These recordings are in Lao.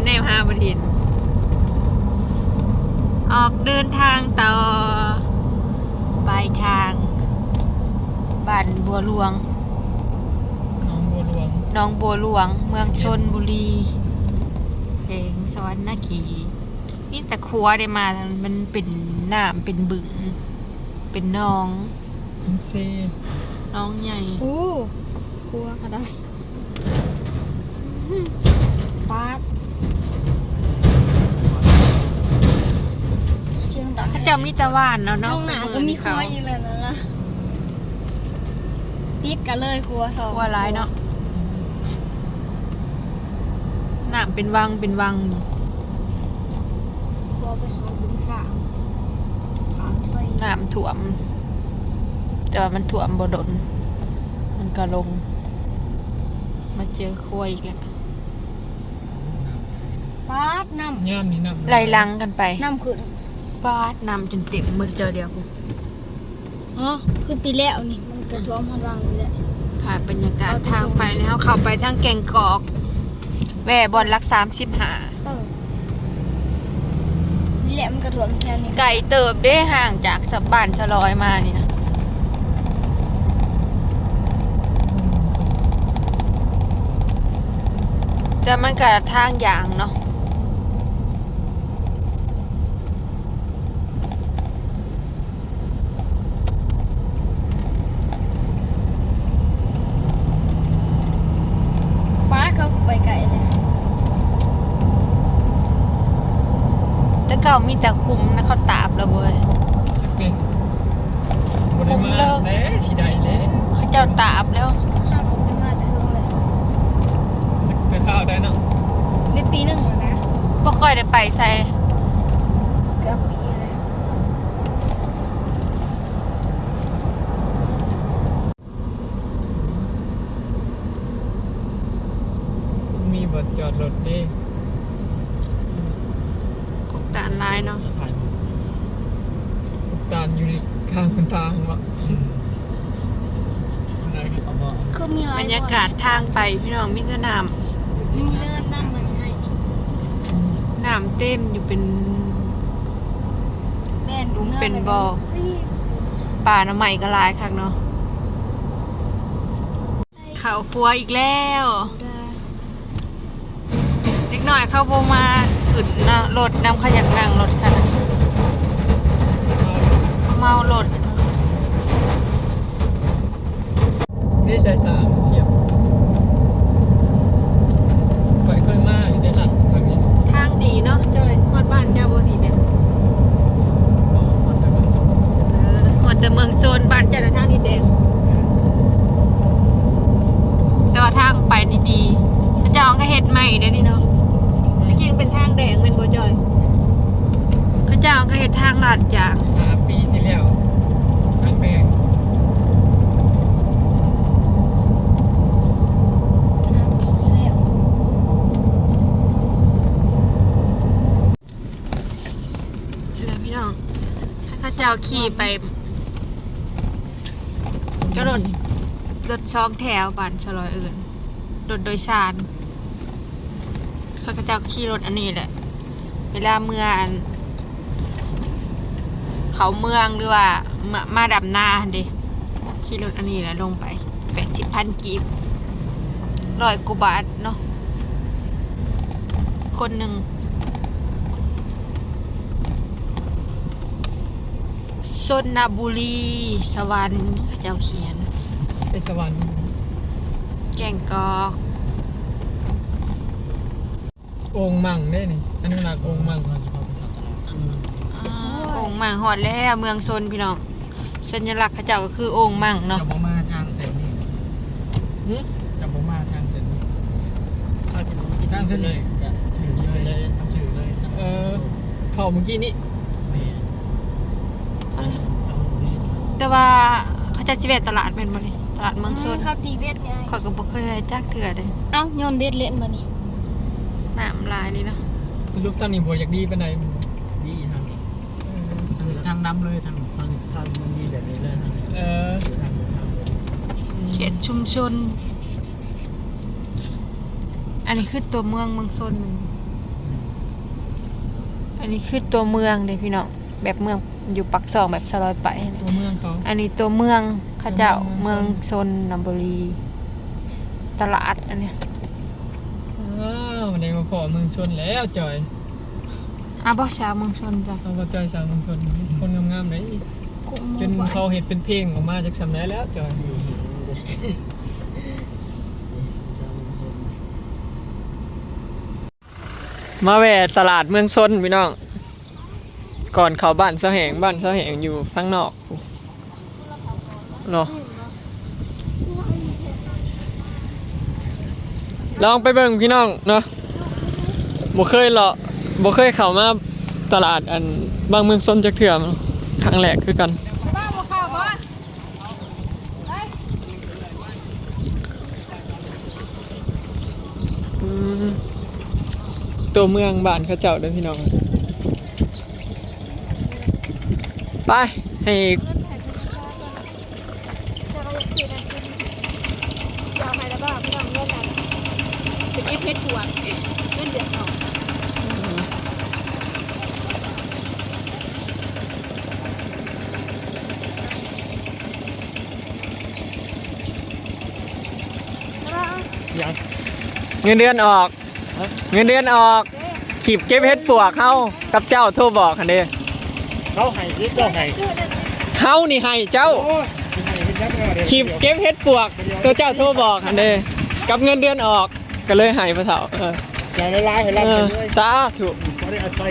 ແນມຫາບໍ່ເຫັນ. ອອກເດີນທາງຕໍ່ ປາຍທາງບ້ານບົວຫຼວງ ໜອງບົວຫຼວງ ໜອງບົວຫຼວງ ເມືອງຊົນບູລີ ແຂວງສະຫວັນນະເຂດ. ມີແຕ່ຂົວໄດ້ມາ ມັນເປັນນ້ຳ ເປັນບຶງ ເປັນໜອງ ເປັນເຊ ໜອງໃຫຍ່. ໂອ້ ຂົວກໍໄດ້. ປາດ ສຽງດັງ. ເຂົາເຈົ້າມີແຕ່ຫວ່ານເນາະ ເນາະ ຂ້າງໜ້າກໍມີຂົວອີກແລ້ວນະ. ຕິດກັນເລີຍຂົວສອງ ຂົວຫຼາຍເນາະ. ນ້ຳເປັນວັງເປັນວັງ ພໍໄປຮອດບຶງສາມ ຂ້າມໃສ່ ນ້ຳຖ້ວມ ແຕ່ວ່າມັນຖ້ວມບໍ່ດົນ ມັນກໍລົງ ມາເຈີຂົວອີກແລ້ວ. ປາດ ນ້ຳ ຍາມນີ້ນ້ຳໄລ່ຫຼັງກັນໄປ ນ້ຳຂຶ້ນ. ປາດ ນ້ຳຈົນເຕັມໝົດ ເຈົ້າດຽວພຸ້ນ. ອໍ ຄືປີແລ້ວນີ້ ມັນກະຖ້ວມຮອດວັງນີ້ແຫຼະ. ພາບບັນຍາກາດທາງໄປນີ້ ເຮົາເຂົ້າໄປທາງແກ້ງກອກ ແວ່ບ່ອນຫຼັກສາມສິບຫ້າ. ເອີ ນີ້ແຫຼະ ມັນກະຖ້ວມແຖວນີ້. ໄກເຕີບເດ້ ຫ່າງຈາກສະ ບ້ານສະລອຍມານີ້ນະ ແຕ່ມັນກະທາງຢາງເນາະ. ປາດ ເຂົາໄປໄກແລ້ວ. ແຕ່ເກົ່າມີແຕ່ຂຸມນະ ເຂົາຕາບແລ້ວເວີຍ. ຈັກເດ້ ບໍ່ໄດ້ມາແຕ່ຊິໄດ້ແລ້ວ ເຂົາເຈົ້າຕາບແລ້ວ. ເຮົາກໍບໍ່ໄດ້ມາແຕ່ເຖິງເລີຍ ແຕ່ຄາວໃດເນາະ ໄດ້ປີໜຶ່ງແລ້ວນະ ບໍ່ຄ່ອຍໄດ້ໄປໃສ ເກືອບປີແລ້ວ. ມີບ່ອນຈອດລົດເດ້ ກົກຕານຫຼາຍເນາະ ກົກຕານຢູ່ໃນຂ້າງທາງເບາະ. ອືມ ຄືມີຫຼາຍ ບັນຍາກາດທາງໄປພີ່ນ້ອງ ມີແຕ່ນ້ຳ ມີເນີນນຳ ມັນໃຫ້ ນ້ຳເຕັມຢູ່ ເປັນ ແມ່ນ ເປັນບໍ່ ເອີຍ ປ່າໜໍ່ໄມ້ກໍຫຼາຍຄັກເນາະ. ເຂົ້າຄົວອີກແລ້ວ ເດັກນ້ອຍເຂົາບໍ່ມາຂຶ້ນເນາະ ລົດນຳ ເຂົາຢາກນັ່ງລົດຄັນນັ້ນ ເມົາລົດ. ນີ້ສາຍສາມສຽບ ຂ້ອຍເຄີຍມາຢູ່ເດ້ ທາງນີ້ ທາງດີເນາະ ຈອຍ ຮອດບ້ານເຈົ້າບໍ່ນີ້ແບບ ຮອດແຕ່ເມືອງຊົນ ເອີ ຮອດແຕ່ເມືອງຊົນ ບ້ານເຈົ້ານະທາງດິນແດງ ແຕ່ວ່າທາງໄປນີ້ດີ ເຂົາເຈົ້າກໍເຮັດໃໝ່ເດ້ນີ້ເນາະ ແຕ່ກີ້ເປັນທາງແດງແມ່ນບໍ່ຈອຍ? ເຂົາເຈົ້າກໍເຮັດທາງລາດຢາງ ຫ້າປີທີ່ແລ້ວ ທາງແດງ ຫ້າປີທີ່ແລ້ວ ເອີ ພີ່ນ້ອງ ເຂົາເຈົ້າຂີ່ໄປ ກໍລົດ ລົດສອງແຖວ ບ້ານຊະລອຍເອີ້ນ ລົດໂດຍສານ ເຂົາເຈົ້າຂີ່ລົດອັນນີ້ແຫຼະ ເວລາເມືອອັນ ເຂົ້າເມືອງ ຫຼືວ່າ ມາ ມາດຳນາຫັ້ນເດ ຂີ່ລົດອັນນີ້ແຫຼະລົງໄປ ແປດສິບພັນກີບ ຮ້ອຍກວ່າບາດເນາະ ຄົນໜຶ່ງ. ຊົນນະບູລີ ສະຫວັນ ເຂົາເຈົ້າຂຽນ ໄປສະຫວັນ ແກ້ງກອກ. ໂອ່ງມັ່ງເດ້ນີ້ ອະນຸລັກໂອ່ງມັ່ງ ອາ ໂອ່ງມັ່ງ ຮອດແລ້ວ ເມືອງຊົນ ພີ່ນ້ອງ. ສັນຍະລັກເຂົາເຈົ້າກໍຄືໂອ່ງມັ່ງເນາະ. ຈະບໍ່ມາທາງເສັ້ນນີ້ ຫຶ? ຈະບໍ່ມາທາງເສັ້ນນີ້ ທາງເສັ້ນນີ້ ທາງເສັ້ນນີ້ກໍຖືກເລີຍ ຖືກເລີຍ ເອີ ເຂົ້າມື້ກີ້ນີ້ ແມ່ນ ແຕ່ວ່າເຂົາເຈົ້າຊິແວ່ຕະຫຼາດແມ່ນບໍ່ນີ້? ຕະຫຼາດເມືອງຊົນ ອືມ ເຂົາຕີເບັດໄງ ຂ້ອຍກໍບໍ່ເຄີຍແວ່ຈັກເທື່ອເດ້. ເອົ້າ ໂຍນເບັດເຫຼັ້ນບໍ່ນີ້? ນ້ຳຫຼາຍນີ້ເນາະ. ສະຫຼຸບທາງນີ້ບໍ່ຢາກດີປານໃດ? ດີທາງນີ້ ເອີ ທາງດຳເລີຍ ທາງ ທາງ ທາງມັນມີແບບນີ້ເລີຍ ທາງນີ້ ເອີ ທາງ ທາງ ເຂດຊຸມຊົນ. ອັນນີ້ຄືຕົວເມືອງ ເມືອງຊົນ. ອັນນີ້ຄືຕົວເມືອງເດ້ພີ່ນ້ອງ ແບບເມືອງຢູ່ປາກຊ່ອງ ແບບຊາວລອຍໄປ. ຕົວເມືອງເຂົາ ອັນນີ້ຕົວເມືອງເຂົາເຈົ້າ ຕົວເມືອງເມືອງຊົນນະບູລີ ຕະຫຼາດອັນນີ້. ອ້າວ ໄດ້ມາພໍ້ເມືອງຊົນແລ້ວຈອຍ. ອ້າວ ບໍ່ ສາວເມືອງຊົນຈ້ະ. ເອົາ ບໍ່ ຈອຍ ສາວເມືອງຊົນ ຄົນງາມໆເດ້ ຈົນເຂົາເຮັດເປັນເພງອອກມາຈັກສ່ຳໃດແລ້ວຈອຍ. ມາແວ່ຕະຫຼາດເມືອງຊົນພີ່ນ້ອງ ກ່ອນເຂົ້າບ້ານສາວແຫງ. ບ້ານສາວແຫງຢູ່ທາງນອກເນາະ. ລອງໄປເບິ່ງພີ່ນ້ອງເນາະ ບໍ່ເຄີຍເລາະ ບໍ່ເຄີຍເຂົ້າມາຕະຫຼາດອັນບາງເມືອງຊົນຈັກເທື່ອ ຄັ້ງແລກຄືກັນ. ອືມ ຕົວເມືອງບ້ານເຂົາເຈົ້າເດີພີ່ນ້ອງ. ໄປ ໃຫ້ ໄປເກັບເຫັດປວກ ເງິນເດືອນອອກ. ຫຍັງ? ເງິນເດືອນອອກ. ຮະ? ເງິນເດືອນອອກ. ເກັບເຫັດປວກເຮົາກັບເຈົ້າໂທບອກຫັ້ນເດ້. ເຂົາໃຫ້ ຫຼື ເຈົ້າໃຫ້? ເຮົານີ້ໃຫ້ເຈົ້າ. ໂອ້ຍ ຊິໃຫ້ເຮັດຫຍັງເນາະເດ. ເກັບເຫັດປວກໂຕເຈົ້າໂທບອກຫັ້ນເດ້ ກັບເງິນເດືອນອອກ ກໍເລີຍໃຫ້ພໍ່ເຖົ້າ. ເອີ ໃຈລະລາຍໃຫ້ລຳໃຫ້ລວຍ ສາທຸ. ພໍໄດ້ອາໄສ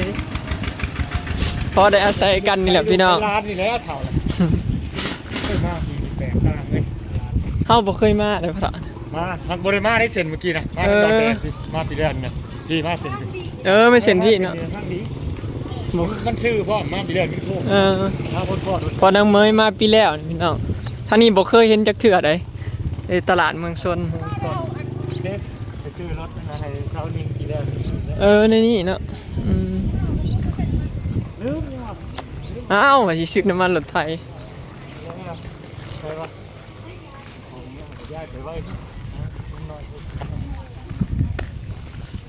ພໍໄດ້ອາໄສກັນນີ້ແຫຼະພີ່ນ້ອງ. ຫຼານນີ້ແຫຼະເຖົ້າ ເຄີຍມາປີແປກຕາເລີຍ. ເຮົາບໍ່ເຄີຍມາເດ້ພໍ່ເຖົ້າ. ມາ ມັນບໍ່ໄດ້ມາໃນເສັ້ນມື້ກີ້ນະ ມາ ເອີ ມາປີແລ້ວນະ ທີ່ມາເສັ້ນ ເອີ ແມ່ນເສັ້ນພີ້ເນາະ. ມັນຊື່ພ້ອມ ມາປີແລ້ວນີ້ໂທ ເອີ ມາພົ້ນພໍ້ ພໍ່ນາງເມຍມາປີແລ້ວພີ່ນ້ອງ. ທາງນີ້ບໍ່ເຄີຍເຫັນຈັກເທື່ອໃດ໋ ເອີ ຕະຫຼາດເມືອງຊົນ. ໄປຊື້ລົດໃຫ້ຊາວໜຶ່ງປີແລ້ວ. ເອີ ໃນນີ້ເນາະ. ອືມ ລືມ. ອ້າວ ວ່າຊິຊື້ນ້ຳມັນລົດໄຖ. ໃສ່ວະ?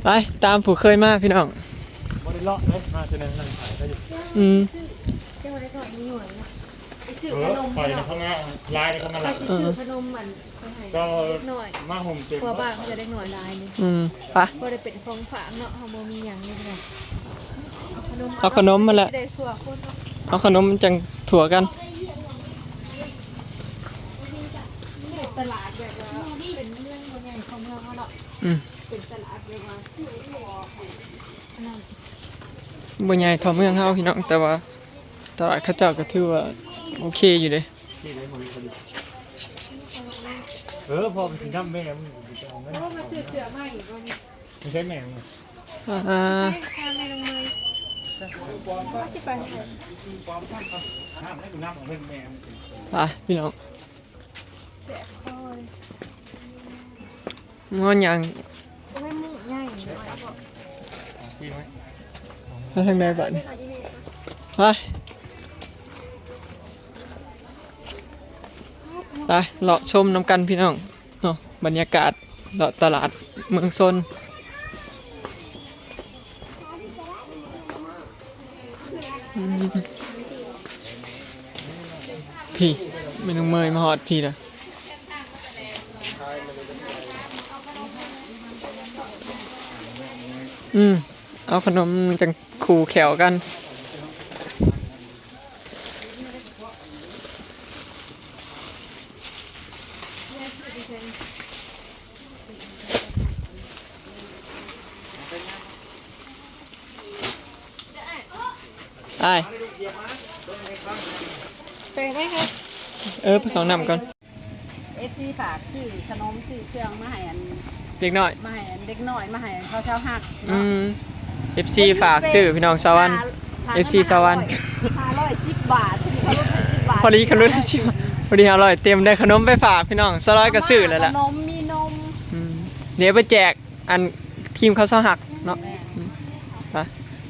ໄປ ຕາມຜູ້ເຄີຍມາພີ່ນ້ອງ. ບໍ່ໄດ້ເລາະເດ້ ມາເທື່ອໜຶ່ງ ນັ່ງຂາຍກໍຢູ່. ອືມ ໄປຊື້ຂະໜົມ ໄປນະ ເຂົາມາຫຼາຍ ເຂົາມາຫຼາຍ. ໄປຊື້ຂະໜົມ ອັນ ໄປໃຫ້ເດັກນ້ອຍ ມາໂຮມເຕັມ ເພາະວ່າບ້ານເຂົາເດັກນ້ອຍຫຼາຍນີ້. ອືມ ໄປ ບໍ່ໄດ້ເປັນຂອງຝາກເນາະ ເຮົາບໍ່ມີຫຍັງເລີຍ. ເອົາຂະໜົມ ເອົາຂະໜົມຫັ້ນແຫຼະ ໄດ້ທົ່ວຄົນເນາະ. ເອົາຂະໜົມຈັ່ງທົ່ວກັນ. ເປັນຕະຫຼາດແບບວ່າເປັນເມືອງບໍ່ໃຫຍ່ເທົ່າເມືອງເຮົາເນາະ. ອືມ ເປັນຕະຫຼາດແບບວ່າ ບໍ່ໃຫຍ່ເທົ່າເມືອງເຮົາພີ່ນ້ອງ ແຕ່ວ່າຕະຫຼາດເຂົາເຈົ້າກໍຖືວ່າໂອເຄຢູ່ເດ້. ເອີ ພໍ່ມັນຊິນຳແມ່ ເອີ ມາຊື້ເສື້ອໃໝ່ບໍ່ນີ້. ໃສ່ແມ່ ອ່າ ໃສ່ແມ່ນ້ອງເມຍ ຊິໄປ ໄປພີ່ນ້ອງ. ແສບຄໍ ງໍຫຍັງ ໂອ້ຍ ໝູໃຫຍ່ ມາທາງໃດບາດນີ້? ໄປ ໄປເລາະຊົມນຳກັນພີ່ນ້ອງເນາະ ບັນຍາກາດ ເລາະຕະຫຼາດເມືອງຊົນ. ອືມ ພີ້ ແມ່ນ້ອງເມຍມາຮອດພີ້ລະ. ອືມ ເອົາຂະໜົມຈັ່ງຄູ່ແຂ້ວກັນ. ອ້າຍ ໄປໄດ້ເຮີ້ຍ. ເອີ ໄປເຂົ້າຫ້ອງນ້ຳກ່ອນ. ເອັຟຊີຝາກຊື້ຂະໜົມຊື້ເຄື່ອງມາໃຫ້ອັນເດັກນ້ອຍ ມາໃຫ້ອັນເດັກນ້ອຍ ມາໃຫ້ເຂົາຊາວຮັກເນາະ. ອືມ ເອັຟຊີຝາກຊື້ພີ່ນ້ອງຊາວວັນ ເອັຟຊີຊາວວັນ ຫ້າຮ້ອຍສິບບາດ ພໍດີເຂົາຫຼຸດໃຫ້ສິບບາດ ພໍດີເຂົາຫຼຸດໃຫ້ສິບບາດ ພໍດີຫ້າຮ້ອຍເຕັມ ໄດ້ຂະໜົມໄປຝາກພີ່ນ້ອງ ຊາວຮ້ອຍກໍຊື້ແລ້ວລະ ຂະໜົມມີນົມ. ອືມ ດຽວໄປແຈກ ອັນທີມເຂົາຊາວຮັກເນາະ. ອືມ ໄປ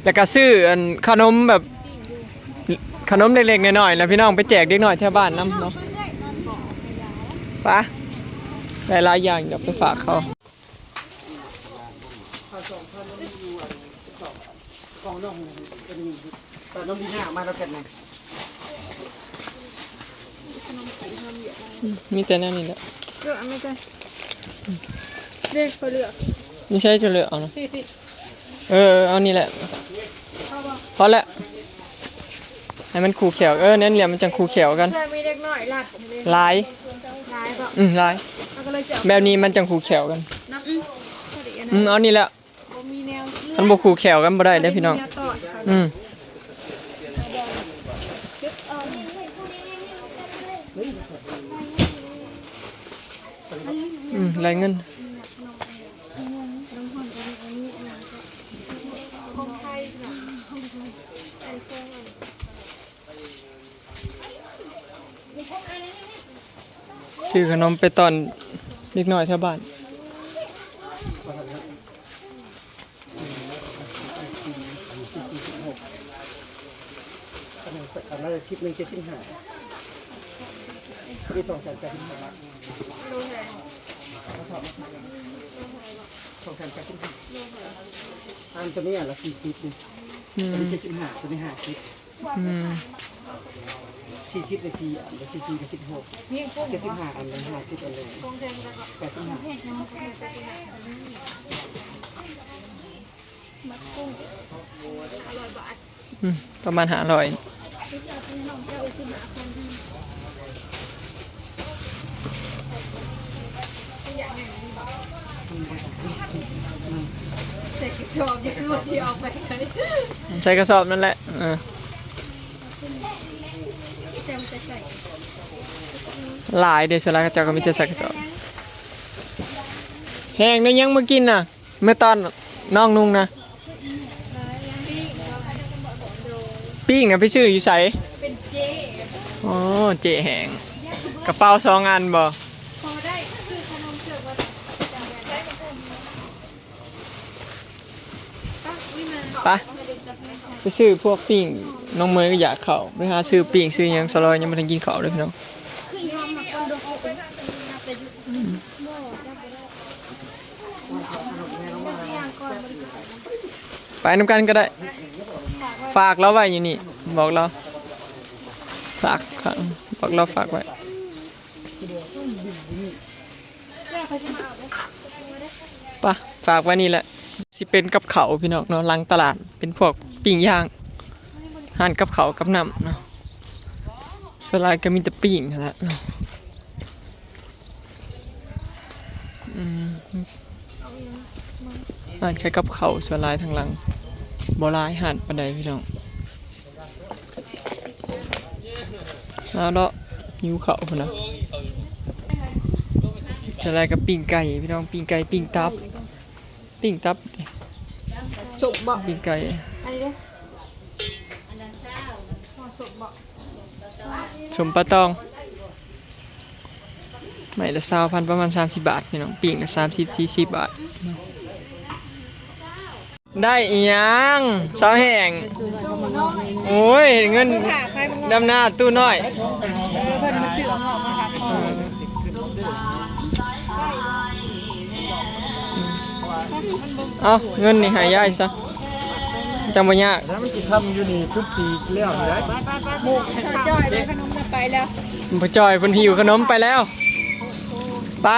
ແລ້ວກໍຊື້ອັນຂະໜົມແບບ ຂະໜົມເລັກໆນ້ອຍໆ ແລ້ວພີ່ນ້ອງໄປແຈກເດັກນ້ອຍແຖວບ້ານນຳເນາະ. ໄປ ໄດ້ຫຼາຍຢ່າງດອກໄປຝາກເຂົາ. ນ້ອງ ນ້ອງດີນາມານຳກັນນະ. ອືມ ມີແຕ່ແນວນີ້ແຫຼະ. ເອີ ເອົາແມ່ນ ເດ້ ຂ້ອຍເລືອກ. ນີ້ໃຊ້ ເຈົ້າເລືອກເອົານະ. ເອີ ເອົານີ້ແຫຼະ. ພໍແລ້ວ ໃຫ້ມັນຄູ່ແຂ້ວ. ເອີ ແນວນີ້ແຫຼະ ມັນຈັ່ງຄູ່ແຂ້ວກັນ. ເພື່ອມີເດັກນ້ອຍລັດເດ້. ຫຼາຍ ຫຼາຍບໍ່? ອືມ ຫຼາຍ. ເຮົາກໍເລີຍຈະເອົາ ແບບນີ້ມັນຈັ່ງຄູ່ແຂ້ວກັນ. ອືມ ອືມ ເອົານີ້ແຫຼະ. ບໍ່ມີແນວເລືອກ. ມັນບໍ່ຄູ່ແຂ້ວກັນບໍ່ໄດ້ເດ້ພີ່ນ້ອງ. ອືມ ອືມ ໄລ່ເງິນ. ຊື້ຂະໜົມໄປຕ້ອນເດັກນ້ອຍແຖວບ້ານ. ອັນນັ້ນສິບໜຶ່ງ ເຈັດສິບຫ້າ ອັນນີ້ສອງແສນແປດສິບຫ້າບາດ. ສອງແສນແປດສິບຫ້າ. ອັນໂຕນີ້ອັນລະສີ່ສິບນີ້. ອືມ ອັນນີ້ເຈັດສິບຫ້າ ໂຕນີ້ຫ້າສິບ. ອືມ ສີ່ສິບ ກໍສີ່ອັນ ສີ່ສິບ ກໍສິບຫົກ ເຈັດສິບຫ້າອັນ ຫ້າສິບອັນ ແປດສິບຫ້າ. ອືມ ປະມານຫ້າຮ້ອຍ. ໃສ່ກະສອບ ຢ່າຄືວ່າຊິເອົາໄປໃສ່ ໃສ່ກະສອບນັ້ນແຫຼະ. ເອີ ຫຼາຍເດ້ ສ່ວນຫຼາຍເຂົາເຈົ້າກໍມີແຕ່ໃສ່ກະສອບ. ແຫ້ງໄດ້ຫຍັງມາກິນນະ? ເມື່ອຕອນນ້ອງນຸ່ງນະ ປີ້ງນະ ໄປຊື້ຢູ່ໃສ? ອໍ ເຈ້ແຫ້ງ. ກະເປົາສອງອັນບໍ່? ພໍໄດ້ ຊື້ຂະໜົມເສີບມາ. ໄປ ໄປຊື້ພວກປີ້ງ. ນ້ອງເມຍກໍຢາກເຂົ້າ ໄປຫາຊື້ປີ້ງຊື້ຫຍັງ. ສາວລອຍຍັງບໍ່ທັນກິນເຂົ້າເລີຍພີ່ນ້ອງ. ໄປນຳກັນກໍໄດ້. ຝາກລາວໄວ້ຢູ່ນີ້ ບອກລາວ ຝາກ ບອກລາວຝາກໄວ້. ປະ ຝາກໄວ້ນີ້ແຫຼະ. ຊິເປັນກັບເຂົ້າພີ່ນ້ອງເນາະ ຫຼັງຕະຫຼາດ ເປັນພວກປີ້ງຍ່າງ ຮ້ານກັບເຂົ້າກັບນ້ຳເນາະ. ສ່ວນຫຼາຍກໍມີແຕ່ປີ້ງຫັ້ນແຫຼະເນາະ. ອືມ ຮ້ານຂາຍກັບເຂົ້າສ່ວນຫຼາຍທາງຫຼັງ ບໍ່ຫຼາຍຮ້ານປານໃດພີ່ນ້ອງ. ເອົາເນາະ ຫິວເຂົ້າພຸ້ນນະ. ສ່ວນຫຼາຍກໍປີ້ງໄກ່ພີ່ນ້ອງ ປີ້ງໄກ່ ປີ້ງຕັບ ປີ້ງຕັບ ສົມບໍ່? ປີ້ງໄກ່ ອັນນີ້ເດ້ ສົມປາຕອງ. ໄມ້ລະຊາວພັນ ປະມານສາມສິບບາດພີ່ນ້ອງ ປີ້ງລະສາມສິບ ສີ່ສິບບາດ. ໄດ້ອີ່ຫຍັງສາວແຫ້ງ? ໂອ້ຍ ເງິນດຳນາຕູ້ນ້ອຍ. ເອົາ ເງິນນີ້ໃຫ້ຍາຍຊະ ຈັ່ງບໍ່ຍາກ. ແລ້ວມັນຊິທຳຢູ່ນີ້ທຸກປີແລ້ວນີ້ໄດ໋. ຈ່ອຍໄປຂະໜົມນຳໄປແລ້ວ ບໍ່ຈ່ອຍເພິ່ນຫິ້ວຂະໜົມໄປແລ້ວ. ໄປ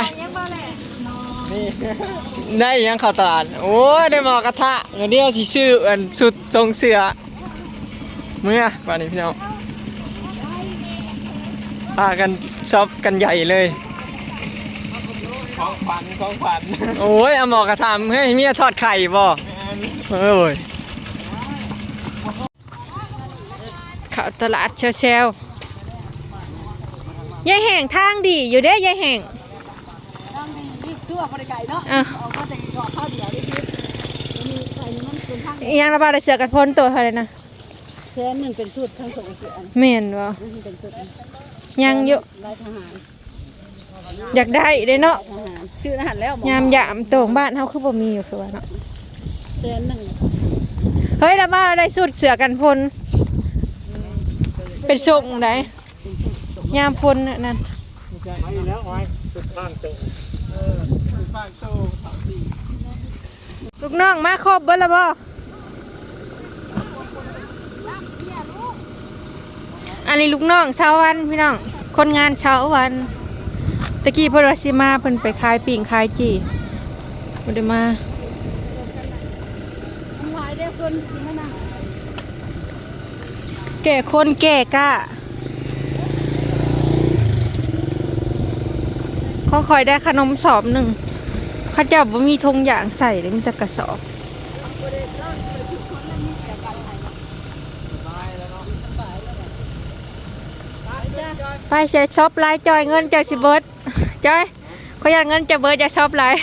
ໄດ້ຫຍັງເຂົ້າຕະຫຼາດ? ໂອ້ຍ ໄດ້ໝໍ້ກະທະ. ດຽວຊິຊື້ອັນຊຸດຊົງເສື້ອເມືອບາດນີ້ພີ່ນ້ອງ. ພາກັນຊັອບກັນໃຫຍ່ເລີຍ. ຂອງຂວັນ ຂອງຂວັນ. ໂອ້ຍ ເອົາໝໍ້ກະທະ ເຮີ້ຍ ເມຍທອດໄຂ່ບໍ່? ແມ່ນ. ໂອ້ຍ ເຂົ້າຕະຫຼາດແຊວໆ. ຍາຍແຫ້ງ ທາງດີຢູ່ເດ້ຍາຍແຫ້ງ. ທາງດີ ຄືວ່າບໍ່ໄດ້ໄກເນາະ. ເອີ ອອກມາແຕ່ເກາະເຂົາດຽວເດ້. ອີ່ຫຍັງລະ ບໍ່ໄດ້ເສື້ອກັນຝົນໂຕເທົ່າໃດນະ? ແສນໜຶ່ງເປັນຊຸດ ທັງສອງເສື້ອ. ແມ່ນບໍ່? ອືມ ເປັນຊຸດ. ຍັງຢູ່ ລາຍທະຫານ. ຢາກໄດ້ເດ້ເນາະ. ຊື້ຫັ້ນແລ້ວ ຍາມຢາມໂຕງບ້ານເຮົາຄືບໍ່ມີຢູ່ ຄືວ່າເນາະ. ແສນໜຶ່ງ. ເຮີ້ຍ ລະວ່າໄດ້ຊຸດເສື້ອກັນຝົນ ເປັນຊົງໃດ ຍາມຝົນນັ້ນ. ໄປແລ້ວ ອ້ອຍ ສຸດພາງໂຕ ເອີ ສຸດພາງໂຕ. ລູກນ້ອງມາຄົບເບິດລະບໍ່? ອັນນີ້ລູກນ້ອງຊາວວັນພີ່ນ້ອງ ຄົນງານຊາວວັນ. ຕະກີ້ເພິ່ນວ່າຊິມາ ເພິ່ນໄປຂາຍປີ້ງຂາຍຈີ່ ບໍ່ໄດ້ມາ. ແກ່ຄົນແກ່ກ້າ. ຂອງຂ້ອຍໄດ້ຂະໜົມສອບໜຶ່ງ ເຂົາເຈົ້າບໍ່ມີຖົງຢາງໃສ່ເດ້ ມີແຕ່ກະສອບ. ໄປ ຢ່າຊັອບຫຼາຍ ຈ່ອຍ ເງິນເຈົ້າຊິເບິດ. ຈ້ອຍ ຂ້ອຍຢ້ານເງິນຈະເບີດ ຢ່າຊັອບຫຼາຍ.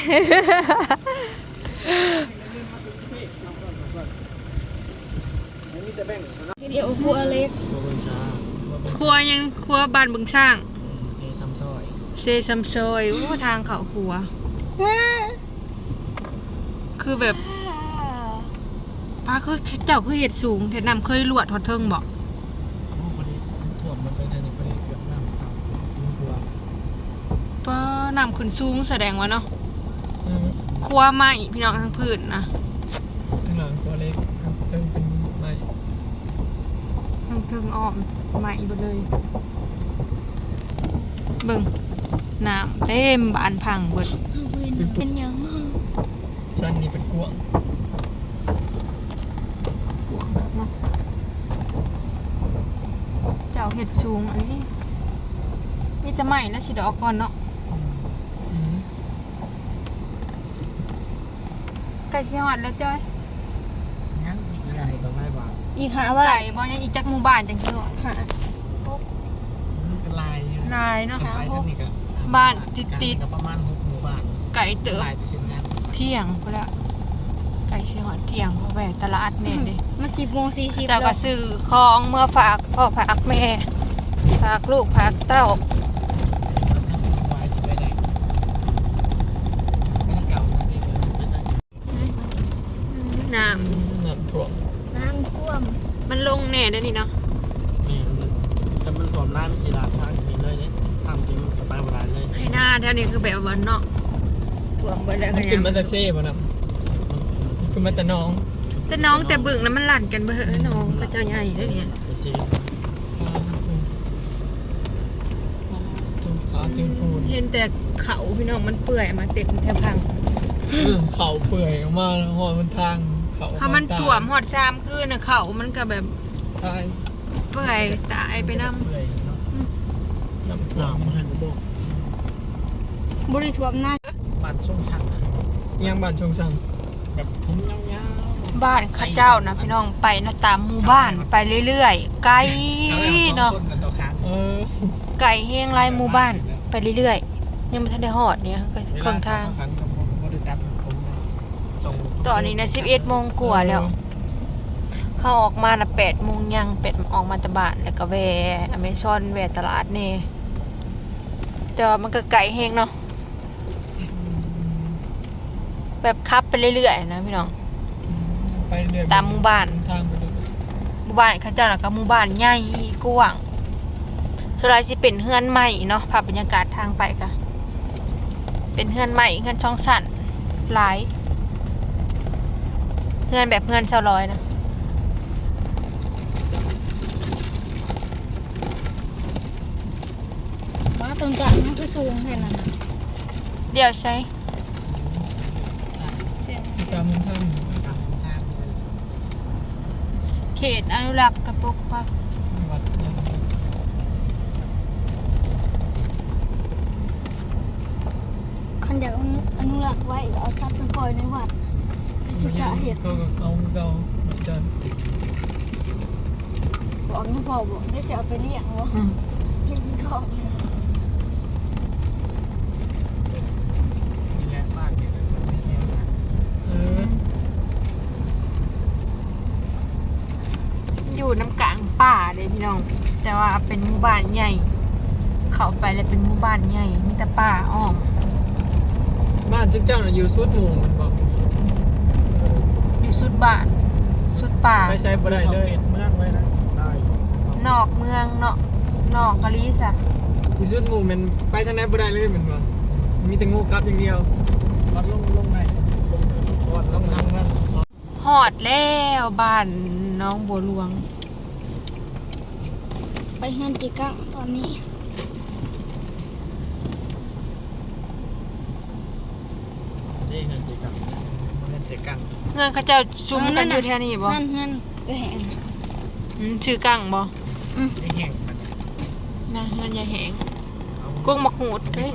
ດຽວຄົວເລັກ ຄົວຫຍັງ ຄົວບ້ານບຶງຊ້າງ ເຊຊຳຊອຍ ເຊຊຳຊອຍ. ໂອ້ ທາງເຂົ້າຄົວ ຄືແບບ ປ້າ ຄືເຈົ້າຄືເຮັດສູງແທ້ ນ້ຳເຄີຍລວດຮອດເທິງບໍ? ໂອ້ ພໍດີ ມັນຖ້ວມໝົດເລີຍ ອັນນີ້ພໍດີເກືອບນ້ຳເຂົ້າ ເປັນຂົວ. ປ້າ ນ້ຳຂຶ້ນສູງ ສະແດງວ່າເນາະ ເອີ ຂົວໄມ້ພີ່ນ້ອງ ທາງພື້ນນະ ທາງຫຼັງຂົວເຫຼັກ ທາງເທິງເປັນໄມ້ ເທິງໆອ້ອມໄມ້ເບິດເລີຍ. ເບິ່ງ ນ້ຳເຕັມບ້ານພັງເບິດ ເປັນຫຍັງ? ຊັ້ນນີ້ເປັນກວ້າງ ກວ້າງຄັກເນາະ. ເຈົ້າເຮັດສູງອີ່ຫຼີ ມີແຕ່ໄມ້ນະ ຊິໄດ້ອອກກ່ອນເນາະ. ອືມ ໃກ້ຊິຮອດແລ້ວຈ້ອຍ. ຍັງອີກໄກ ຕ້ອງຫຼາຍບາດ ອີກຫ້າບາດ. ໄກບໍ່? ຍັງອີກຈັກໝູ່ບ້ານຈັ່ງຊິຮອດ? ຫ້າ ຫົກ ມັນກໍຫຼາຍຢູ່ ຫຼາຍເນາະ ຫ້າ ຫົກ ບ້ານຕິດໆ ກໍປະມານຫົກໝູ່ບ້ານ ໄກເຕີບ ຫຼາຍເປັນເສັ້ນທາງ. ທ່ຽງພຸ້ນແຫຼະ ໃກ້ຊິຮອດທ່ຽງ ເພາະແວ່ຕະຫຼາດແນ່ເດ້. ມັນສິບໂມງສີ່ສິບ ເຈົ້າກໍຊື້ຂອງເມືອຝາກພໍ່ຝາກແມ່ ຝາກລູກຝາກເຕົ້າ. ນ້ຳ ນ້ຳຖ້ວມ ນ້ຳຖ້ວມ ມັນລົງແນ່ເດ້ນີ້ເນາະ. ແມ່ນ ຄັນມັນຖ້ວມຫຼາຍມັນຊິລາດທາງນີ້ເລີຍເດ້ ທາງນີ້ມັນກໍໄປບໍ່ໄດ້ເລີຍ. ໄຮ່ນາແຖວນີ້ຄືແບບວ່າເນາະ ຖ້ວມເບິດແລ້ວ. ມັນຂຶ້ນມາແຕ່ເຊບໍ່ນຳ ມັນ ມັນຂຶ້ນມາແຕ່ໜອງ ແຕ່ໜອງແຕ່ບຶງນະ ມັນຫຼັ່ນກັນເບີດ. ເອີ ໜອງເຂົາເຈົ້າໃຫຍ່ເດ້ນີ້ ແຕ່ເຊ. ເຫັນແຕ່ເຂົ້າພີ່ນ້ອງ ມັນເປື່ອຍມາເຕັມແຖວພັງ. ເອີ ເຂົ້າເປື່ອຍອອກມາຮອດຫົນທາງ ເຂົ້າ ຖ້າມັນຖ້ວມຮອດສາມຄືນນະ ເຂົ້າມັນກໍແບບຕາຍ ເປື່ອຍຕາຍໄປນຳ. ເປື່ອຍເນາະ ອືມ ນ້ຳຖ້ວມ ນ້ຳມັນບໍ່ ບໍ່ໄດ້ຖ້ວມນາ. ບ້ານຊົງຊັງ ອີຫຍັງບ້ານຊົງຊັງ? ແບບຜົມຍາວໆ ບ້ານເຂົາເຈົ້ານະພີ່ນ້ອງ ໄປນະ ຕາມໝູ່ບ້ານໄປເລື້ອຍໆ ໄກເນາະ. ເອີ ໄກແຮງ ຫຼາຍໝູ່ບ້ານ ໄປເລື້ອຍໆ ຍັງບໍ່ທັນໄດ້ຮອດນີ້ ກໍເຄິ່ງທາງ. ຕອນນີ້ນະສິບເອັດໂມງກວ່າແລ້ວ ເຮົາອອກມານະແປດໂມງຍັງ ແປດ ອອກມາແຕ່ບ້ານ ແລ້ວກໍແວ່ອາເມຊອນ ແວ່ຕະຫຼາດແນ່ ແຕ່ວ່າມັນກໍໄກແຮງເນາະ. ແບບຂັບໄປເລື້ອຍໆນະພີ່ນ້ອງ ອືມ ໄປເລື້ອຍໆ ຕາມໝູ່ບ້ານ ທາງໄປເລື້ອຍໆ ໝູ່ບ້ານເຂົາເຈົ້າ ແລ້ວກໍໝູ່ບ້ານໃຫຍ່ກວ້າງ. ສ່ວນຫຼາຍຊິເປັນເຮືອນໄມ້ເນາະ ພາບບັນຍາກາດທາງໄປກໍເປັນເຮືອນໄມ້ ເຮືອນສອງຊັ້ນຫຼາຍ ເຮືອນແບບເຮືອນຊາວລອຍນະ. ວ້າ ຕົ້ນຕານມັນຄືສູງແທ້ນັ້ນນະ. ດຽວໃສ? ຕາມທາງ ເຂດອະນຸລັກກະປົກປັກ. ຄັນຢາກອະນຸ ອະນຸລັກໄວ້ ກໍເອົາສັດໄປປ່ອຍໃນວັດ ໄປສິກະເຮັດ. ເຂົາກໍເອົາຄືເກົ່າ ອາຈານ. ບອກຍັງພໍບອກ ໄດ້ຊິເອົາໄປລ້ຽງບໍ່? ອືມ ເຮັດຢູ່ທ້ອງ. ນີ້ແຫຼະ ບ້ານນີ້ແຫຼະ ເອີ ຢູ່ນຳກາງປ່າເດ້ພີ່ນ້ອງ ແຕ່ວ່າເປັນໝູ່ບ້ານໃຫຍ່ ເຂົ້າໄປແລ້ວເປັນໝູ່ບ້ານໃຫຍ່ ມີແຕ່ປ່າອ້ອມ. ບ້ານຊຸມເຈົ້ານະຢູ່ສຸດໝູ່ແມ່ນບໍ່? ຢູ່ສຸດບ້ານ ສຸດປ່າ ໄປໃສບໍ່ໄດ້ເລີຍ. ນອກເມືອງເນາະ ນອກກະລີຊະ. ຢູ່ສຸດໝູ່ແມ່ນໄປທາງໃດບໍ່ໄດ້ເລີຍແມ່ນບໍ່? ມີແຕ່ງູກັບຢ່າງດຽວ. ຮອດແລ້ວ ບ້ານໜອງບົວຫຼວງ. ໄປເຮືອນເຈກັງຕອນນີ້. ເດ້ເຮືອນເຈກັງ ເຮືອນເຈກັງ ເຮືອນເຂົາເຈົ້າຊຸມກັນຢູ່ແຖວນີ້ບໍ່? ເຮືອນ ເຮືອນເອື້ອຍແຫງ. ອືມ ຊື່ກັງບໍ່? ອືມ ຍາຍແຫງ ນະ ເຮືອນຍາຍແຫງ. ເອົາ ກົກໝາກຫູດເດ້.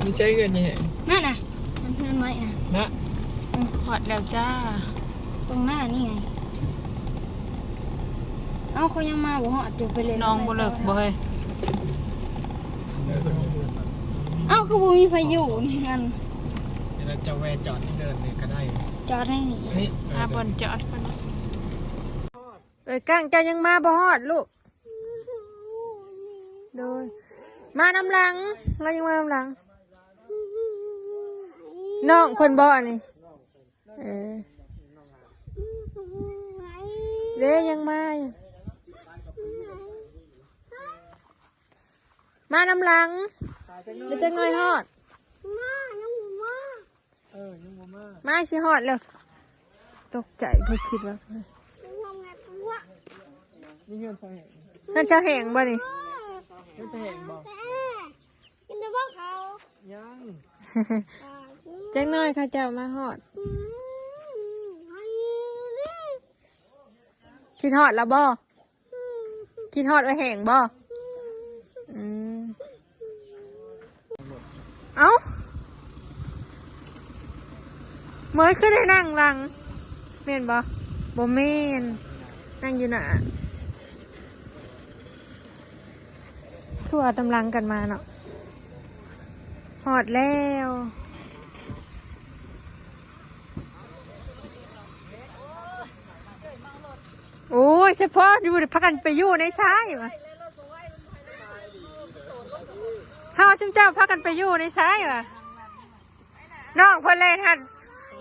ນີ້ໃຊ່ເຮືອນຍາຍແຫງ ນັ້ນນະ. ມັນເຮືອນໄມ້ນະ ນະ. ອືມ ຮອດແລ້ວຈ້າ ຕົງໜ້ານີ້ໄງ. ເອົ້າ ເຂົາຍັງມາບໍ່ຮອດ ເຈົ້າໄປເຫຼັ້ນ ໜອງບໍ່ເລິກບໍ່ເຮີ້ຍ? ເອົ້າ ຄືບໍ່ມີໃຜຢູ່ນີ້ຫັ້ນ. ເວລາເຈົ້າແວ່ຈອດທີ່ເດີ່ນນີ້ກໍໄດ້ ຈອດໃນນີ້ ນີ້ ຫາບ່ອນຈອດກ່ອນ. ເອີຍ ກັງ ເຈົ້າຍັງມາບໍ່ຮອດລູກ. ໂດຍ ມານຳຫຼັງ ລາວຍັງມານຳຫຼັງ. ນ້ອງເພິ່ນບໍ່ອັນນີ້? ເອີ ເດ້ ຍັງມາຢູ່ ມານຳຫຼັງ ເດີ ຈັກໜ້ອຍຮອດ. ເອີ ຍັງບໍ່ມາ ມາຊິຮອດແລ້ວ. ຕົກໃຈ ບໍ່ຄິດວ່າ ນີ້ເຮືອນຊາວແຫງ ເຮືອນຊາວແຫງບໍ່ນີ້? ເຮືອນຊາວແຫງບໍ່? ກິນແຕ່ບໍ່ເຂົ້າ ຍັງ ຈັກໜ້ອຍເຂົາເຈົ້າມາຮອດ. ອືມ ຄິດຮອດລະບໍ່? ອືມ ຄິດຮອດເອື້ອຍແຫງບໍ່? ອືມ ອືມ ເອົ້າ ເມີຍຄືໄດ້ນັ່ງຫຼັງ ແມ່ນບໍ່? ບໍ່ແມ່ນ ນັ່ງຢູ່ໜ້າ. ຄືວ່າຕາມຫຼັງກັນມາເນາະ. ຮອດແລ້ວ. ໂອ້ຍ ສະເພາະຢູ່ ພາກັນໄປຢູ່ໃນຊາຍວ່າ ເຮົາຊຸມເຈົ້າພາກັນໄປຢູ່ໃນຊາຍວ່າ ນ້ອງເພິ່ນເລີຍຫັ້ນ.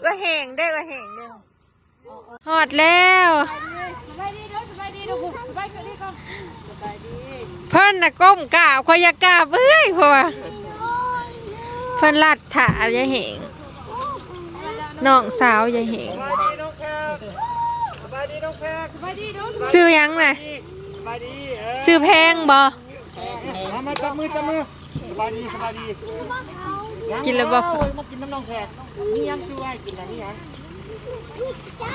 ເອື້ອຍແຫງເດ້ ເອື້ອຍແຫງເດ້. ຮອດແລ້ວ. ສະບາຍດີເດີ ສະບາຍດີເດີ ສະບາຍດີກ່ອນ ສະບາຍດີ. ເພິ່ນນະກົ້ມກາບ ຂ້ອຍຢາກກາບເອື້ອຍ ເພາະວ່າເພິ່ນລັດຖ້າຍາຍແຫງ ນ້ອງສາວຍາຍແຫງ. ສະບາຍດີນ້ອງແພກ ສະບາຍດີນ້ອງແພກ ສະບາຍດີເດີ. ຊື່ຫຍັງນະ? ສະບາຍດີ ເອີ ຊື່ແພງບໍ່? ມາ ມາຈັບມື ຈັບມື. ສະບາຍດີ ສະບາຍດີ. ກິນແລ້ວບໍ່? ໂອ້ຍ ມາກິນນຳນ້ອງແຂກ. ມີຫຍັງຊິໃຫ້ກິນນະ? ມີຫຍັງ?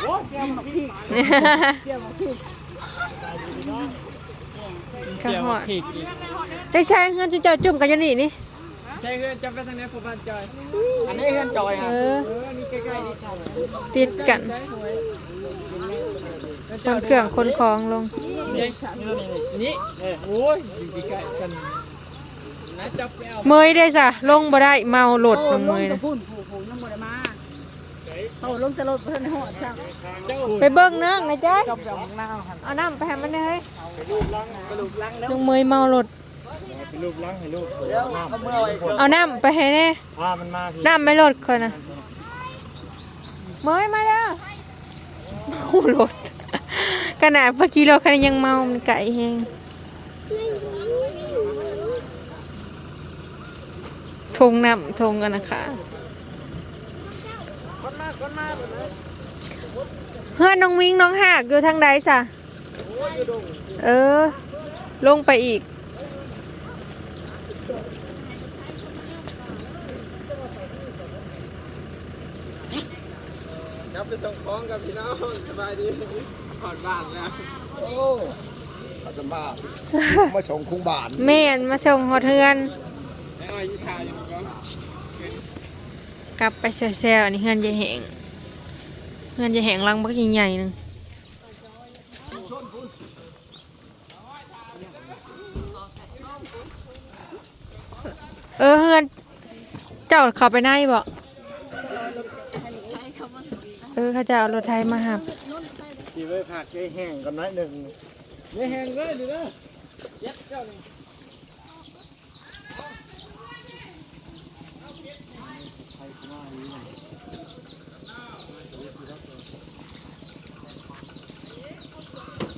ໂອ້ຍ ແຈ່ວໝາກພິກ ແຈ່ວໝາກພິກ. ສະບາຍດີພີ່ນ້ອງ. ແຈ່ວໝາກພິກ. ໄດ້ໃຊ້ເຮືອນຈຸເຈົ້າຈຸ້ມກັນຢູ່ນີ້ນີ້. ໃຊ້ເຮືອນຈະໄປທາງໃດພໍ່ບ້ານຈອຍ? ອັນນີ້ເຮືອນຈອຍ. ເອີ ເອີ ນີ້ໃກ້ໆ ນີ້ ຕິດກັນ. ຂົນເຄື່ອງຂົນຂອງລົງ. ນີ້ ນີ້ ເອີ ໂອ້ຍ ຢູ່ໃກ້ໆ ກັນ. ເມີຍເດ້ສະ ລົງບໍ່ໄດ້ ເມົາລົດນ້ອງເມີຍນະ. ເອີ ລົງແຕ່ພຸ້ນ ຜູ້ ຜູ້ຍັງບໍ່ໄດ້ມາ. ໂຕລົງແຕ່ລົດບໍ່ທັນໄດ້ຮອດຊ້ຳ. ໄປເບິ່ງນ້ອງນະເຈ້ຍ. ເອົານ້ຳໄປໃຫ້ມັນແດ່ເຮີ້ຍ. ນ້ອງເມີຍເມົາລົດ. ເອົານ້ຳໄປໃຫ້ແດ່. ພາມັນມາ. ນ້ຳໃນລົດຂ້ອຍນະ. ເມີຍມາເດີ. ໂອ້ ລົດ ຂະໜາດເພິ່ນຂີ່ລົດຄັນນີ້ຍັງເມົາ ມັນໄກແຮງ. ຖົງນ້ຳ ຖົງອັນນະຄະ. ເຮືອນນ້ອງມິງນ້ອງຮາກຢູ່ທາງໃດສະ? ເອີ ລົງໄປອີກ. ກັບໄປສົ່ງຂອງກັບພີ່ນ້ອງ. ສະບາຍດີ ຮອດບ້ານແລ້ວ. ໂອ້ ເຂົາຈະມາ ມາສົ່ງຄົງບ້ານ. ແມ່ນ ມາສົ່ງຮອດເຮືອນ. ກັບໄປແຊວໆ. ອັນນີ້ເຮືອນຍາຍແຫງ ເຮືອນຍາຍແຫງຫຼັງບັກໃຫຍ່ໆ ໜຶ່ງ. ເອີ ເຮືອນເຈົ້າເຂົ້າໄປໃນບໍ່? ເອີ ເຂົາເຈົ້າເອົາລົດໄຖມາຮັບ. ຊິໄປພັກໃຫ້ແຫ້ງກ່ອນໜ້ອຍໜຶ່ງ. ໄດ້ແຫ້ງເດີ ເດີ.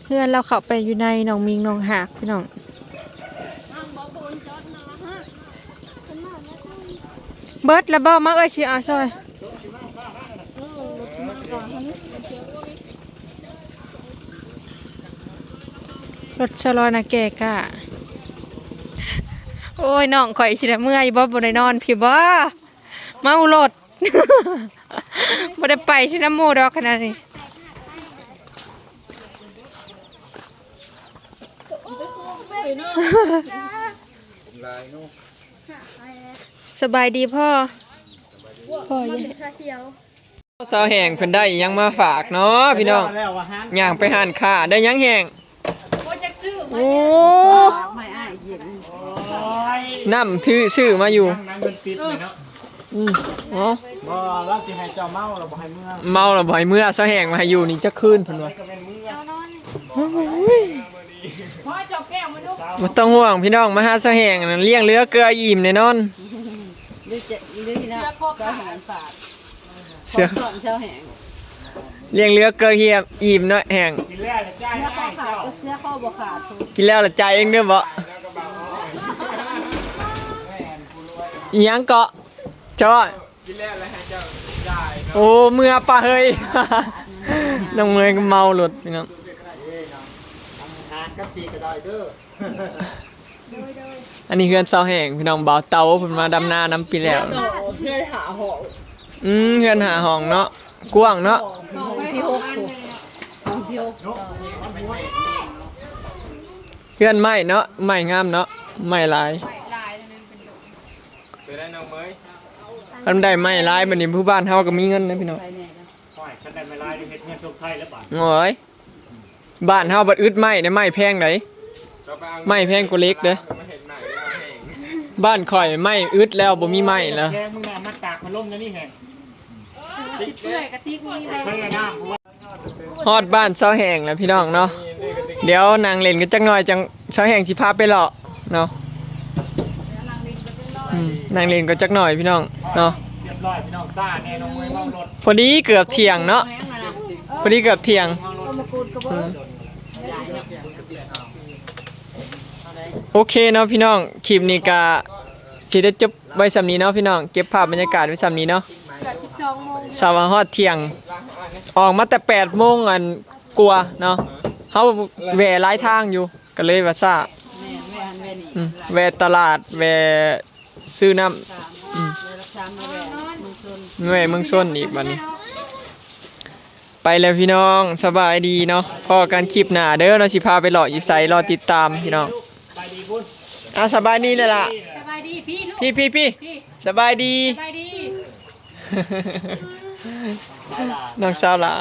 ເຮືອນລາວເຂົ້າໄປຢູ່ໃນ ນ້ອງມິງນ້ອງຮາກ ພີ່ນ້ອງ. ເບິດແລ້ວບໍ່? ມາ ເອື້ອຍຊິເອົາຊ່ອຍ. ເອີ ລົດຊິມາກ່ອນ. ລົດຊະລໍນະແກ່ກ້າ. ໂອ້ຍ ນ້ອງຂ້ອຍຊິໄດ້ເມື່ອຢູ່ບໍ່? ບໍ່ໄດ້ນອນພີ້ບໍ່? ເມົາລົດ ບໍ່ໄດ້ໄປຊິນຳໝູ່ດອກຂະໜາດນີ້. ສະບາຍດີພໍ່ ພໍ່. ຊາວແຫ້ງເພິ່ນໄດ້ຫຍັງມາຝາກເນາະພີ່ນ້ອງ. ຍ່າງໄປຮ້ານຄ້າ ໄດ້ຫຍັງແຫ້ງ? ໂອ້ ນ້ຳຖືຊື້ມາຢູ່. ອືມ ເອົາ ບໍ່ ລາວຊິໃຫ້ເຈົ້າເມົາ ລາວບໍ່ໃຫ້ເມືອ. ເມົາລາວບໍ່ໃຫ້ເມືອ. ຊາວແຫ້ງມາໃຫ້ຢູ່ນີ້ຈັກຄືນເພິ່ນວ່າ. ບໍ່ຕ້ອງຫ່ວງພີ່ນ້ອງ ມາຫາຊາວແຫ້ງນັ້ນ ລ້ຽງເຫຼືອເກືອອີ່ມແນ່ນອນ. ເສືອ ລ້ຽງເຫຼືອເກືອອີ່ມເນາະແຫ້ງ. ກິນແລ້ວລະຈ່າຍເອງເດີບໍ່? ອີ່ຫຍັງເກາະ? ເຈົ້າ ກິນແລ້ວລະໃຫ້ເຈົ້າຈ່າຍເນາະ. ໂອ້ ເມືອປະເຮີຍ. ນ້ອງເມຍກໍເມົາລົດພີ່ນ້ອງ. ອັນນີ້ເຮືອນຊາວແຫ້ງພີ່ນ້ອງ ບ່າວເຕົາເພິ່ນມາດຳນານຳປີແລ້ວ. ເຮືອນຫ້າຫ້ອງ ອືມ ເຮືອນຫ້າຫ້ອງເນາະ ກວ້າງເນາະ. ຫ້ອງທີຫົກ ຫ້ອງທີຫົກ ເຮືອນໄມ້ເນາະ ໄມ້ງາມເນາະ ໄມ້ຫຼາຍ. ເປັນໄດນ້ອງເມຍ? ຄັນໄດ້ໄມ້ຫຼາຍບັດນີ້ ຜູ້ບ້ານເຮົາກໍມີເງິນນະພີ່ນ້ອງ. ໂອ້ຍ ຄັນໄດ້ໄມ້ຫຼາຍເຮັດເຮືອນຊົງໄທແລ້ວບາດ. ໂອ້ຍ ບ້ານເຮົາບັດອຶດໄມ້ເດ້ ໄມ້ແພງໃດ໋. ໄມ້ແພງກວ່າເຫຼັກເດ້. ບ້ານຂ້ອຍໄມ້ອຶດແລ້ວ ບໍ່ມີໄມ້ແລ້ວ. ແພງ ມຶງນະ ມາຕາກພັດລົມແນວນີ້ແຮງ. ເອີ ຊິເປື່ອຍກະຕິກມີໄວ້. ຮອດບ້ານຊາວແຫ້ງແລ້ວພີ່ນ້ອງເນາະ. ດຽວນັ່ງຫຼິ້ນກັນຈັກໜ່ອຍ ຈັ່ງຊາວແຫ້ງຊິພາໄປເລາະເນາະ. ອືມ ນັ່ງຫຼິ້ນກັນຈັກໜ່ອຍພີ່ນ້ອງເນາະ. ຮຽບຮ້ອຍພີ່ນ້ອງ ຊ້າແນ່ນ້ອງເມຍເມົາລົດ. ພໍດີເກືອບທ່ຽງເນາະ ພໍດີເກືອບທ່ຽງ. ອືມ ໂອເຄເນາະພີ່ນ້ອງ ຄລິບນີ້ກະຊິໄດ້ຈົບໄວ້ສ່ຳນີ້ເນາະພີ່ນ້ອງ ເກັບພາບບັນຍາກາດໄວ້ສ່ຳນີ້ເນາະ. ເກືອບສິບສອງໂມງ ສາວວ່າຮອດທ່ຽງ ອອກມາແຕ່ແປດໂມງອັນກວ່າເນາະ. ເຮົາແວ່ຫຼາຍທາງຢູ່ ກໍເລີຍວ່າຊ້າ. ແມ່ນ ແວ່ຫັ້ນແວ່ນີ້ ອືມ ແວ່ຕະຫຼາດ ແວ່ຊື້ນ້ຳ. ອືມ ແວ່ເມືອງຊົນອີກບັດນີ້. ໄປແລ້ວພີ່ນ້ອງ ສະບາຍດີເນາະ ພໍ້ກັນຄລິບໜ້າເດີເນາະ ຊິພາໄປເລາະຢູ່ໃສ ລໍຕິດຕາມພີ່ນ້ອງ. ອ່າ ສະບາຍດີແລ້ວລະ ສະບາຍດີພີ່ ພີ່ ສະບາຍດີ ສະບາຍດີ ນ້ອງສາວຫຼ້າ.